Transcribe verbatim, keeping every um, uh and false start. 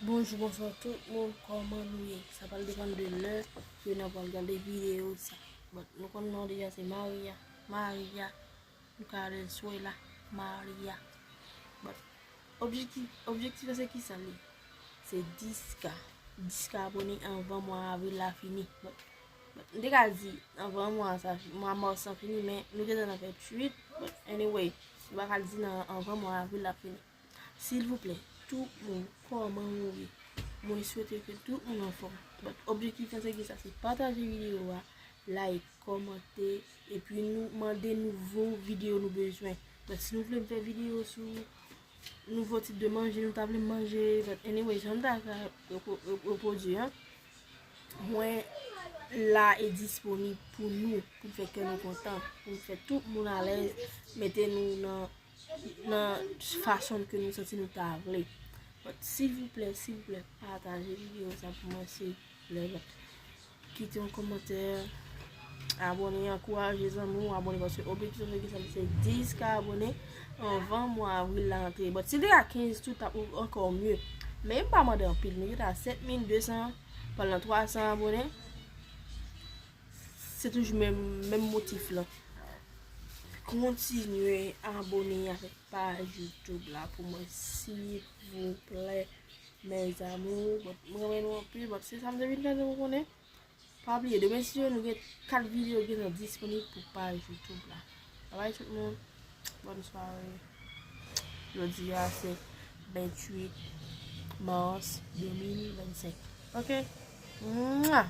Bonjou, bonswa tout moun, kòman nou ye? Sa pral depann de lè ke nou pral gade videyo sa. But nou konn non deja se Maria, Maria, nou ka rele l Swela, Maria. But objektif, objektif la se kisa li? Se dis K. Dis K abone anvan mwa avril la fini. But, but m te ka di anvan mwa sa, mwa mas lan fini, men nou gentan nan venntuit. But anyway, nou pa ka di nan anvan mwa avril la fini. Silvouplè, tout moun, kòman nou ye? Mwen swete ke tout moun anfòm. But objektif lan se ki sa, se pataje videyo a, like, kòmante, epi nou mande nouvo videyo nou bezwen. But si nou vle m fè videyo sou nouvo tip de manje nou ta vle manje, but anyway, jan nou ta ka repwo- repwodui an, mwen la e disponib pou nou, pou n fè kè nou kontan, pou n fè tout moun alèz, mete nou nan nan fason ke nou santi nou ta vle. But silvouplè, silvouplè, pataje videyo sa pou mwen, silvouplè. But kite yon kòmantè, abone, ankouraje zanmi w abone, paske objektif sa se dis K abone anvan mwa avril la antre. But si te a kenz tou, t ap ankò mye. Men m pa mande anpil, nou gentan a sèt mil de san, pral nan twa san abone. Se toujou menm, menm motif lan. Kontinye abone avèk paj YouTube la pou mwen, silvouplè, mes amours. But mwen renmen nou anpil, but se sa m te vin fè nou konnen. Pa bliye, demen si nou gen kat videyo gentan disponib pou paj YouTube la. Babay tout moun. Bòn sware. Jodi a se venntuit mas de mil vennsenk. Ok? Mwa!